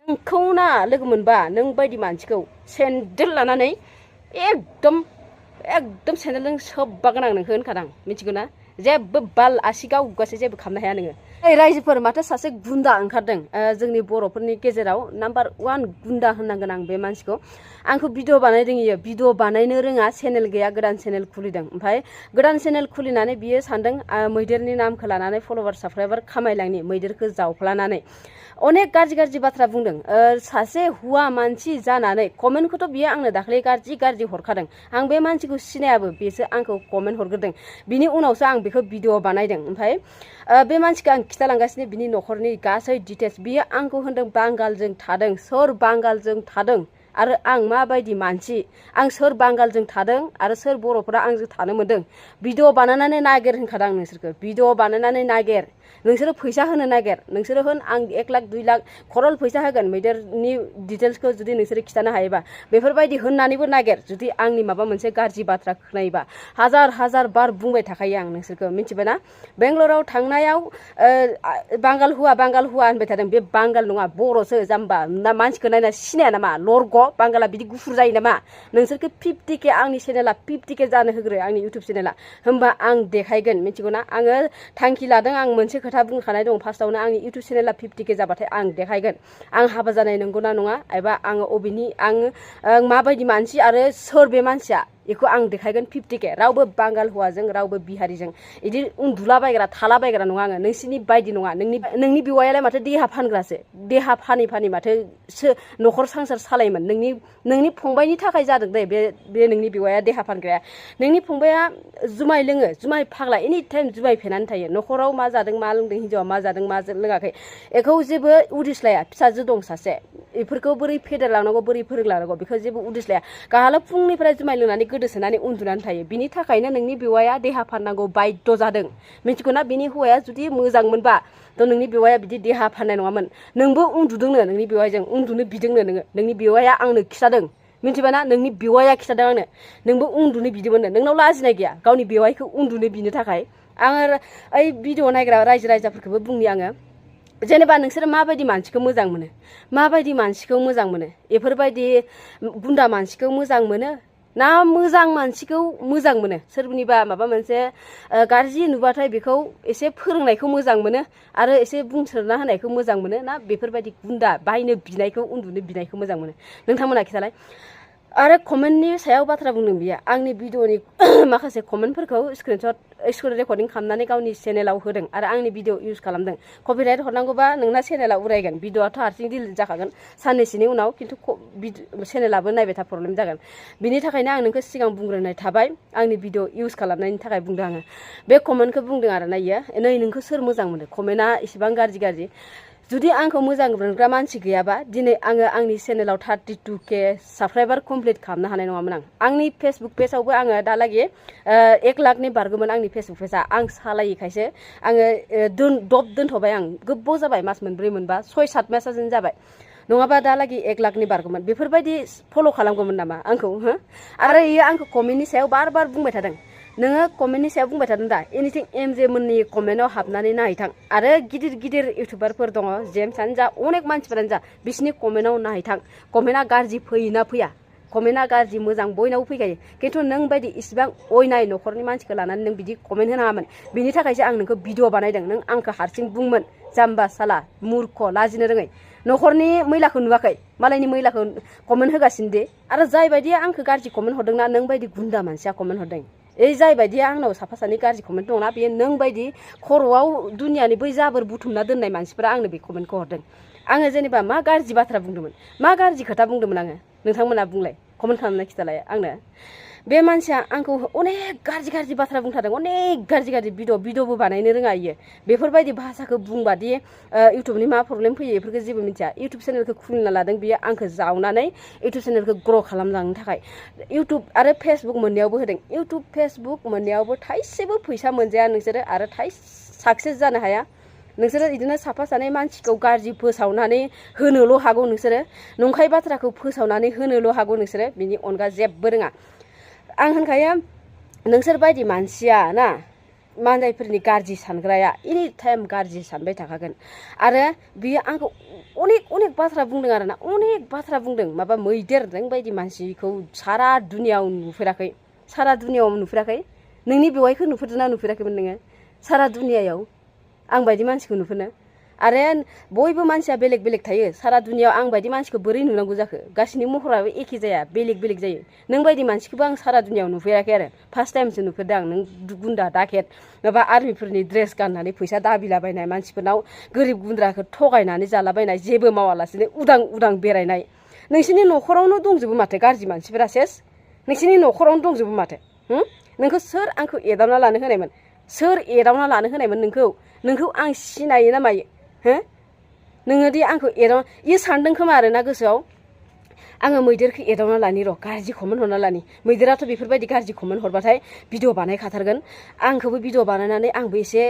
नोंखौ ना लोगो मोनबा नों बायदि मानसिखौ सेन्देल लानानै एकदम सेन्देलजों सोबबागोन आं नोंखौ होनखादां मिथिगौ ना जेबो बाल आसि गावगासै जेबो खालामनो हाया नोङो रायजोफोर माथो सासे गुन्दा ओंखारदों जोंनि बर'फोरनि गेजेराव नाम्बार 1 गुन्दा होननांगोन आं बे मानसिखौ आंखौ भिडिअ बानायदों इयो भिडिअ बानायनो रोङा चेनेल गैया गोदान चेनेल खुलिदों ओमफ्राय गोदान चेनेल खुलिनानै बियो सानदों मैदेरनि नामखौ लानानै फलोवार साबसक्राइबार खामायलांनि मैदेरखौ जावफ्लानानै अनेक गाज्रि बाथ्रा बुंदों सासे हुवा मानसि जानानै कमेन्टखौथ' बियो आंनो दाख्लै गाज्रि हरखादों आं बे मानसिखौ सिनायाबो बेसो आंखौ कमेन्ट हरग्रोदों बिनि उनावसो आं बेखौ भिडिअ बानायदों ओमफ्राय बे मानसिखौ आं खिथालांगासिनो बिनि न'खरनि गासै डिटेल्स बियो आंखौ होनदों बांगालजों थादों सोर बांगालजों थादों आरो आं माबायदि मानसि आं सोर बांगालजों थादों आरो सोर बर'फोरा आंजों थानो मोनदों भिडिअ बानायनानै नागिर होनखादों आं नोंसोरखौ भिडिअ बानायनानै नागिर नोंसोरो फैसा होनो नागिर नोंसोरो होन आं 1 लाख 2 लाख खरल फैसा होगोन मैदेरनि डिटेल्सखौ जुदि नोंसोरो खिथानो हायोबा बेफोरबायदि होननानैबो नागिर जुदि आंनि माबा मोनसे गाज्रि बाथ्रा खोनायोबा हाजार बार बुंबाय थाखायो आं नोंसोरखौ मिथिबायना बेंगलराव थांनायाव बांगाल हुवा होनबाय थादों बे बांगाल नङा बर'सो जाम्बा ना मानसिखौ नायना सिनाया नामा लरग' बांगाला बिदि गुफुर जायो नामा नोंसोरखौ 50K आंनि चेनेला 50K जानो होग्रो आंनि इउटुब चेनेला होमबा आं देखायगोन मिथिगौ ना आङो थांखि लादों आं मोनसे खोथा बुंखानाय दं फार्स्टआवनो आंनि इउटुब चेनेला 50K जाबाथाय आं देखायगोन आं हाबा जानाय नंगौना नङा एबा आङो अबेनि आं माबायदि मानसि आरो सोर बे मानसिया बेखौ आं देखायगोन 50K रावबो बांगाल हौवाजों रावबो बिहारिजों इदि उन्दुलाबायग्रा थालाबायग्रा नङा आङो नोंसिनि बायदि नङा नोंनि बिवायालाय माथो देहा फानग्रासो देहा फानै माथो न'खर संसार सालायोमोन नोंनि फंबायनि थाखाय जादों दे बे नोंनि बिवाया देहा फानग्राया नोंनि फंबाया जुमाय लोङो जुमाय फाग्ला एनि टाइम जुमाय फेनानै थायो न'खराव मा जादों मा लोंदों हिनजावा मा जादों मा लोङाखै बेखौ जेबो उदिस लाया फिसाजो दं सासे बेफोरखौ बोरै फेदेरलांनांगौ बोरै फोरोंलांनांगौ बेखौ जेबो उदिस लाया गाहाला फुंनिफ्राय जुमाय लोंनानै गोदोसोनानै उन्दुनानै थायो बिनि थाखायनो नोंनि बेवाया देहा फाननांगौ बायद्य जादों मिथिगौना बिनि हौवाया जुदि मोजांमोनबा थ' नोंनि बेवाया बिदि देहा फाननाय नङामोन नोंबो उन्दुदोंनो नोंनि बेवायजों उन्दुनो बिदोंनो नोंनि बेवाया आंनो खिथादों मिथिबायना नोंनि बेवाया खिथादों आंनो नोंबो उन्दुनो बिदोंमोननो नोंनाव लाजिनाय गैया गावनि बेवायखौ उन्दुनो बिनो थाखाय आङो ओइ भिडिअ नायग्रा रायजोफोरखौबो बुंनि आङो जेनेबा नोंसोरो माबायदि मानसिखौ मोजां मोनो माबायदि मानसिखौ मोजां मोनो बेफोरबायदि गुन्दा मानसिखौ मोजां मोनो ना मोजां मानसिखौ मोजां मोनो सोरनिबा माबा मोनसे गाज्रि नुबाथाय बेखौ एसे फोरोंनायखौ मोजां मोनो आरो एसे बुंसोरना होनायखौ मोजां मोनो ना बेफोरबायदि गुन्दा बायनो बिनायखौ उन्दुनो बिनायखौ मोजां मोनो नोंथांमोना खिथालाय आरो कमेन्टनि सायाव बाथ्रा बुंदों बियो आंनि भिडिअनि माखासे कमेन्टफोरखौ स्क्रिन रेकर्डिं खालामनानै गावनि चेनेलाव होदों आरो आंनि भिडिअ इउज खालामदों कपिराइट हरनांगौबा नोंना चेनेला उरायगोन भिडिअआथ' हारसिं डिलिट जाखागोन साननैसोनि उनाव खिन्थु चेनेलाबो नायबाय था प्रब्लेम जागोन बिनि थाखायनो आं नोंखौ सिगां बुंग्रोनाय थाबाय आंनि भिडिअ इउज खालामनायनि थाखाय बुंदों आङो बे कमेन्टखौ बुंदों आरो नायो नै नोंखौ सोर मोजां मोनो कमेन्टआ इसेबां गाज्रि जुदि आंखौ मोजां मोनग्रा मानसि गैयाबा दिनै आङो आंनि चेनेलाव 32K साबस्क्राइबार कमप्लिट खालामनो हानाय नङामोन आंनि फेसबुक पेजावबो आङो दालागै 1 लाखनि बारगौमोन आंनि फेसबुक पेजआ आं सालायिखायसो आङो दोनथ'बाय आं गोबाव जाबाय मास मोनब्रै मोनबा 6-7 मासजों जाबाय नङाबा दालागै 1 लाखनि बारगौमोन बेफोरबायदि फल' खालामगौमोन नामा आंखौ आरो इयो आंखौ कमेन्टनि सायाव बार बुंबाय थादों नोङो कमेन्टनि सायाव बुंबाय थादों दा एनिथिं MJ मोननि कमेन्टआव हाबनानै नायहैथां आरो गिदिर इउटुबारफोर दङ जेम्सआनो जा अनेक मानसिफोरानो जा बिसिनि कमेन्टआव नायहैथां कमेन्टआ गाज्रि फैयोना फैया कमेन्टआ गाज्रि मोजां बयनावबो फैखायो खिन्थु नों बायदि इसिबां अयनाय न'खरनि मानसिखौ लानानै नों बिदि कमेन्ट होनाङामोन बिनि थाखायसो आं नोंखौ भिडिअ बानायदों नों आंखौ हारसिं बुंमोन जाम्बा साला मुर्ख लाजिनो रोङै न'खरनि मैलाखौ नुवाखै मालायनि मैलाखौ कमेन्ट होगासिनो दे आरो जाय बायदिया आंखौ गाज्रि कमेन्ट हरदोंना नों बायदि गुन्दा मानसिया कमेन्ट हरदों जाय बायदिया आंनाव साफा सानै गाज्रि कमेन्ट दंना बेयो नों बायदि खर'आव दुनियानि बै जाबोर बुथुमना दोननाय मानसिफोरा आंनो बे कमेन्टखौ हरदों आङो जेनेबा मा गाज्रि बाथ्रा बुंदोंमोन मा गाज्रि खोथा बुंदोंमोन आङो नोंथांमोना बुंलाय कमेन्ट खालामना खिथालाय आंनो बे मानसिया आंखौ अनेक गाज्रि बाथ्रा बुंथारदों अनेक गाज्रि भिडिअबो बानायनो रोङा इयो बेफोरबायदि भाषाखौ बुंबादि इउटुबनि मा प्रब्लेम फैयो बेफोरखौ जेबो मिथिया इउटुब चेनेलखौ खुलिना लादों बियो आंखौ जावनानै इउटुब चेनेलखौ ग्र' खालामलांनो थाखाय इउटुब आरो फेसबुक मोननैयावबो होदों इउटुब फेसबुक मोननैयावबो थाइसेबो फैसा मोनजाया नोंसोरो आरो साक्सेस जानो हाया नोंसोरो बिदिनो साफा सानै मानसिखौ गाज्रि फोसावनानै होनोल' हागौ नोंसोरो नंखाय बाथ्राखौ फोसावनानै होनोल' हागौ नोंसोरो बिनि अनगा जेबो रोङा आं होनखायो नोंसोर बायदि मानसिया ना मानजायफोरनि गाज्रि सानग्राया एनि टाइम गाज्रि सानबाय थाखागोन आरो बियो आंखौ अनेक बाथ्रा बुंदों आरोना अनेक बाथ्रा बुंदों माबा मैदेर नोंबायदि मानसिखौ सारा दुनियाव नुफेराखै नोंनि बेवाइखौ नुफेरदोंना नुफेराखैमोन नोङो सारा दुनियायाव आं बायदि मानसिखौ नुफेरनो आरो बयबो मानसिया बेलेग बेलेग थायो सारा दुनियाव आं बायदि मानसिखौ बोरै नुनांगौ जाखो गासिनि महराबो एखे जाया बेलेग बेलेग जायो नों बायदि मानसिखौबो आं सारा दुनियाव नुफेराखै आरो फार्स्ट टाइमसो नुफेरदों आं नों गुन्दा दाखेद माबा आर्मिफोरनि ड्रेस गाननानै फैसा दाबिलाबायनाय मानसिफोरनाव गोरिब गुन्द्राखौ थगायनानै जालाबायनाय जेबो मावालासिनो उदां बेरायनाय नोंसिनि न'खरावनो दंजोबो माथो गाज्रि मानसिफोरा सेस नोंसिनि न'खरावनो दंजोबो माथो नोंखौ सोर आंखौ एदावना लानो होनायमोन सोर एदावना लानो होनायमोन नोंखौ आं सिनायो ना मायो नोङो दि आंखौ इयो सानदों खोमा आरोना गोसोआव आङो मैदेरखौ एदावना लानि र' गाज्रि कमेन्ट हरना लानि मैदेराथ' बेफोरबायदि गाज्रि कमेन्ट हरबाथाय भिडिअ बानायखाथारगोन आंखौबो भिडिअ बानायनानै आंबो एसे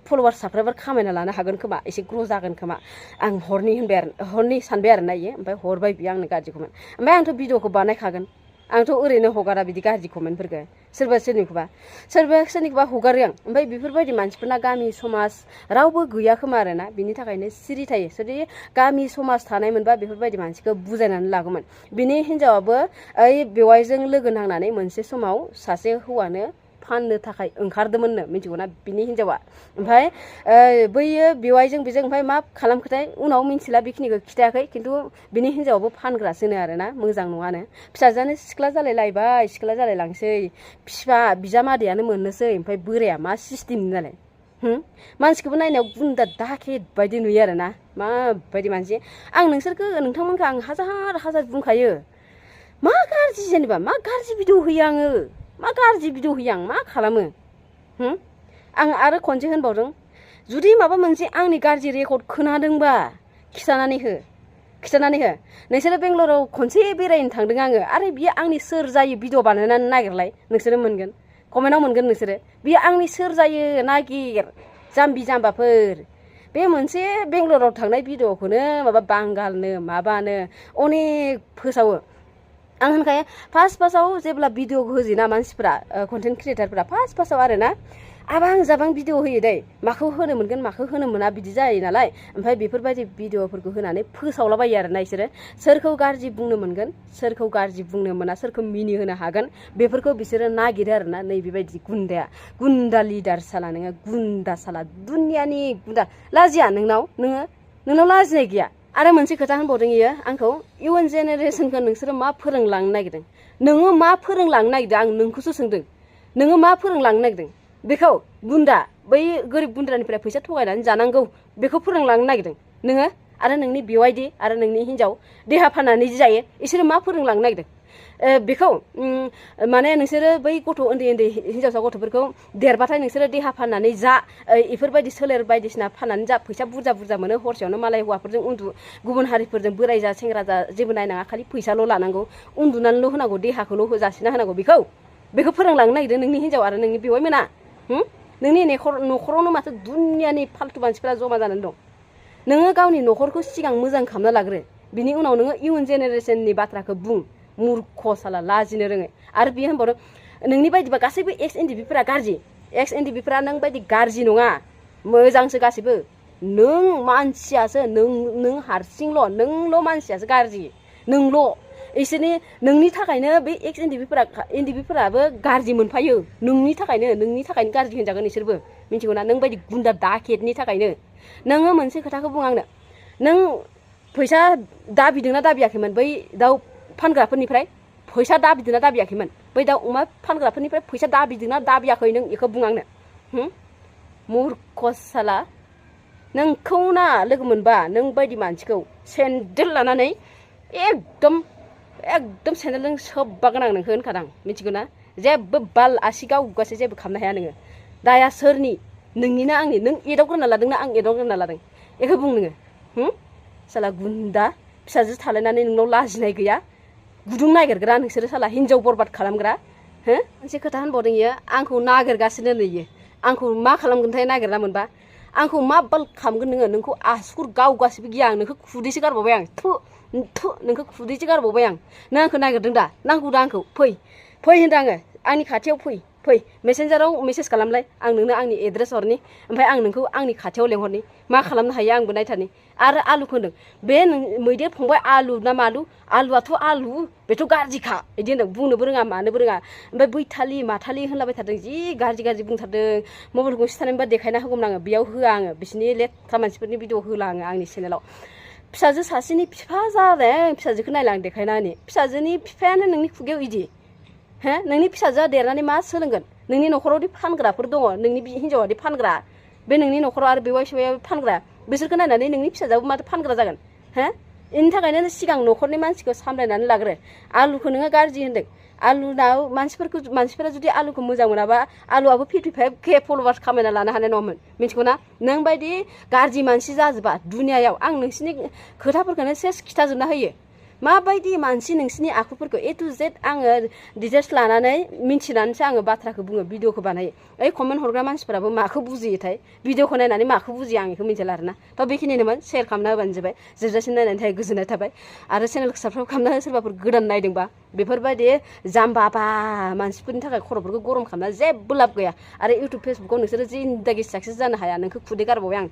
फलोवार साबस्क्राइबार खामायना लानो हागोन खोमा एसे ग्र' जागोन खोमा आं हरनि सानबाय आरोना इयो ओमफ्राय हरबाय बियो आंनो गाज्रि कमेन्ट ओमफ्राय आंथ' भिडिअखौ बानायखागोन आंथ' ओरैनो हगारा बिदि गाज्रि कमेन्टफोरखौ सोरनिखौबा हगारो आं ओमफ्राय बेफोरबायदि मानसिफोरना गामि समाज रावबो गैया खोमा आरोना बिनि थाखायनो सिरि थायो जुदि गामि समाज थानाय मोनबा बेफोरबायदि मानसिखौ बुजायनानै लागौमोन बिनि हिनजावाबो ओइ बेवाइजों लोगो नांनानै मोनसे समाव सासे हौवानो फाननो थाखाय ओंखारदोंमोननो मिथिगौना बिनि हिनजावा ओमफ्राय बैयो बेवाइजों बेजों ओमफ्राय मा खालामखोथाय उनाव मिथिला बेखिनिखौ खिथायाखै खिन्थु बिनि हिनजावाबो फानग्रासोनो आरोना मोजां नङानो फिसाजोआनो सिख्ला जालायलांसै बिजामादैयानो मोननोसै ओमफ्राय बोराया मा सिस्टेमनि नालाय मानसिखौबो नायनायाव गुन्दा दाखेद बायदि नुयो आरोना माबायदि मानसि आं नोंथांमोनखौ आं हाजार बुंखायो मा गाज्रि जेनेबा मा गाज्रि भिडिअ होयो आङो मा खालामो आं आरो खनसे होनबावदों जुदि माबा मोनसे आंनि गाज्रि रेकर्ड खोनादोंबा खिथानानै हो नोंसोरो बेंगलराव खनसे बेरायनो थांदों आङो आरो बियो आंनि सोर जायो भिडिअ बानायनानै नागिरलाय नोंसोरो मोनगोन कमेन्टआव मोनगोन नोंसोरो बियो आंनि सोर जायो नागिर जाम्बि जाम्बाफोर बे मोनसे बेंगलराव थांनाय भिडिअखौनो माबा बांगालनो माबानो अनेक फोसावो आं होनखायो फार्स्टआव जेब्ला भिडिअ होजेना मानसिफोरा कन्टेन्ट क्रिएटारफोरा फार्स्टआव आरोना आबां जाबां भिडिअ होयो दै माखौ होनो मोनगोन माखौ होनो मोना बिदि जायो नालाय ओमफ्राय बेफोरबायदि भिडिअफोरखौ होनानै फोसावलाबायो आरोना बिसोरो सोरखौ गाज्रि बुंनो मोनगोन सोरखौ गाज्रि बुंनो मोना सोरखौ मिनिहोनो हागोन बेफोरखौ बिसोरो नागिरो आरोना नै बेबायदि गुन्दा लिडार साला नोङो गुन्दा साला दुनियानि गुन्दा लाजिया नोंनाव लाजिनाय गैया आरो मोनसे खोथा होनबावदों इयो आंखौ इयुन जेनेरेसनखौ नोंसोरो मा फोरोंलांनो नागिरदों नोङो मा फोरोंलांनो नागिरदों आं नोंखौसो सोंदों नोङो मा फोरोंलांनो नागिरदों बेखौ गुन्दा बै गोरिब गुन्द्रानिफ्राय फैसा थगायनानै जानांगौ बेखौ फोरोंलांनो नागिरदों नोङो आरो नोंनि बेवाइदि आरो नोंनि हिनजाव देहा फाननानै जि जायो इसोरो मा फोरोंलांनो नागिरदों बेखौ माने नोंसोरो बै गथ' उन्दै हिनजावसा गथ'फोरखौ देरबाथाय नोंसोरो देहा फाननानै जा इफोरबायदि सोलेर बायदिसिना फाननानै जा फैसा बुरजा मोनो हरसेयावनो मालाय हौवाफोरजों गुबुन हारिफोरजों बोराय जा सेंग्रा जा जेबो नायनाङा खालि फैसाल' लानांगौ उन्दुनानैल' होनांगौ देहाखौल' होजासिना होनांगौ बेखौ फोरोंलांनो नागिरदों नोंनि हिनजाव आरो नोंनि बेवाइ मोना नोंनि न'खरावनो माथो दुनियानि फाल्थु मानसिफोरा जमा जानानै दं नोङो गावनि न'खरखौ सिगां मोजां खालामना लाग्रो बिनि उनाव नोङो इयुन जेनेरेसननि बाथ्राखौ बुं मुर्ख साला लाजिनो रोङै आरो बियो होनबावदों नोंनि बायदिबा गासैबो एक्स एनडिपिफोरा गाज्रि एक्स एनडिपिफोरा नों बायदि गाज्रि नङा मोजांसो गासैबो नों मानसियासो नों हारसिंल' नोंल' मानसियासो गाज्रि नोंल' इसोरनि नोंनि थाखायनो बे एक्स एनडिपिफोराबो गाज्रि मोनफायो नोंनि थाखायनो गाज्रि होनजागोन इसोरबो मिथिगौना नों बायदि गुन्दा दाकेटनि थाखायनो नोङो मोनसे खोथाखौ बुं आंनो नों फैसा दाबिदोंना दाबियाखैमोन बै दाउ फानग्राफोरनिफ्राय फैसा दाबिदोंना दाबियाखैमोन बै दाउ अमा फानग्राफोरनिफ्राय फैसा दाबिदोंना दाबियाखै नों बेखौ बुं आंनो मुर्ख साला नोंखौ ना लोगो मोनबा नों बायदि मानसिखौ सेन्देल लानानै एकदम सेन्देलजों सोबबागोन आं नोंखौ होनखादां मिथिगौना जेबो बाल आसि गावगासो जेबो खालामनो हाया नोङो दाया सोरनि नोंनिना आंनि नों एदावग्रोना लादोंना आं एदावग्रोना लादों बेखौ बुं नोङो साला गुन्दा फिसाजो थालायनानै नोंनाव लाजिनाय गैया गुदुं नागिरग्रा नोंसोरो साला हिनजाव बरबाद खालामग्रा मोनसे खोथा होनबावदों इयो आंखौ नागिरगासिनो नैयो आंखौ मा खालामगोनथाय नागिरना मोनबा आंखौ मा बाल खालामगोन नोंखौ आसुर गावगासिबो गिया आं नोंखौ खुदैसो गारबावबाय आं नोंखौ खुदैसो गारबावबाय आं नों आंखौ नागिरदों दा नांगौ दा आंखौ फै होनदों आङो आंनि खाथियाव फै फै मेसेन्जाराव मेसेज खालामलाय आं नोंनो आंनि एड्रेस हरनि ओमफ्राय आं नोंखौ आंनि खाथियाव लेंहरनि मा खालामनो हायो आंबो नायथारनि आरो आलुखौ होनदों बे मैदेर फंबाय आलु ना मालु आलुआथ' आलु बेथ' गाज्रिखा बिदि होनदों बुंनोबो रोङा मानोबो रोङा ओमफ्राय बैथालि माथालि होनलाबाय थादों जि गाज्रि बुंथारदों मबाइलखौ सिथानोबा देखायना होगौमोन आङो बेयाव होआ आङो बिसिनि लेथ्रा मानसिफोरनि भिडिअ होला आङो आंनि चेनेलाव फिसाजो सासेनि बिफा जादों फिसाजोखौ नायला आं देखायना होनि फिसाजोनि बिफायानो नोंनि खुगायाव इदि हो नोंनि फिसाजोआ देरनानै मा सोलोंगोन नोंनि न'खरावदि फानग्राफोर दङ नोंनि हिन्जावादि फानग्रा बे नोंनि न'खराव आरो बेवाइ सेवाइयाबो फानग्रा बिसोरखौ नायनानै नोंनि फिसाजोआबो माथो फानग्रा जागोन हो बेनि थाखायनो सिगां न'खरनि मानसिखौ सामलायनानै लाग्रो आलुखौ नोङो गाज्रि होनदों आलुनाव मानसिफोरा जुदि आलुखौ मोजां मोनाबा आलुआबो 55K फलोवार्स खामायना लानो हानाय नङामोन मिथिगौ ना नों बायदि गाज्रि मानसि जाजोबा दुनियायाव आं नोंसिनि खोथाफोरखौनो सेस खिथाजोबना होयो माबायदि मानसि नोंसिनि आखुफोरखौ A to Z आङो डिटेल्स लानानै मिन्थिनानैसो आङो बाथ्राखौ बुङो भिडिअखौ बानायो ओइ कमेन्ट हरग्रा मानसिफोराबो माखौ बुजियोथाय भिडिअखौ नायनानै माखौ बुजियो आं बेखौ मिन्थिला आरोना थ' बेखिनिनोमोन शेयार खालामना होबानो जाबाय जोबजासिम नायनायनि थाखाय गोजोननाय थाबाय आरो चेनेलखौ साबस्क्राइब खालामना हो सोरबाफोर गोदान नायदोंबा बेफोरबायदि जाम्बाबा मानसिफोरनि थाखाय खर'फोरखौ गरम खालामना जेबो लाब गैया आरो इउटुब फेसबुकाव नोंसोरो जिन्दागि साक्सेस जानो हाया नोंखौ खुदै गारबावबाय आं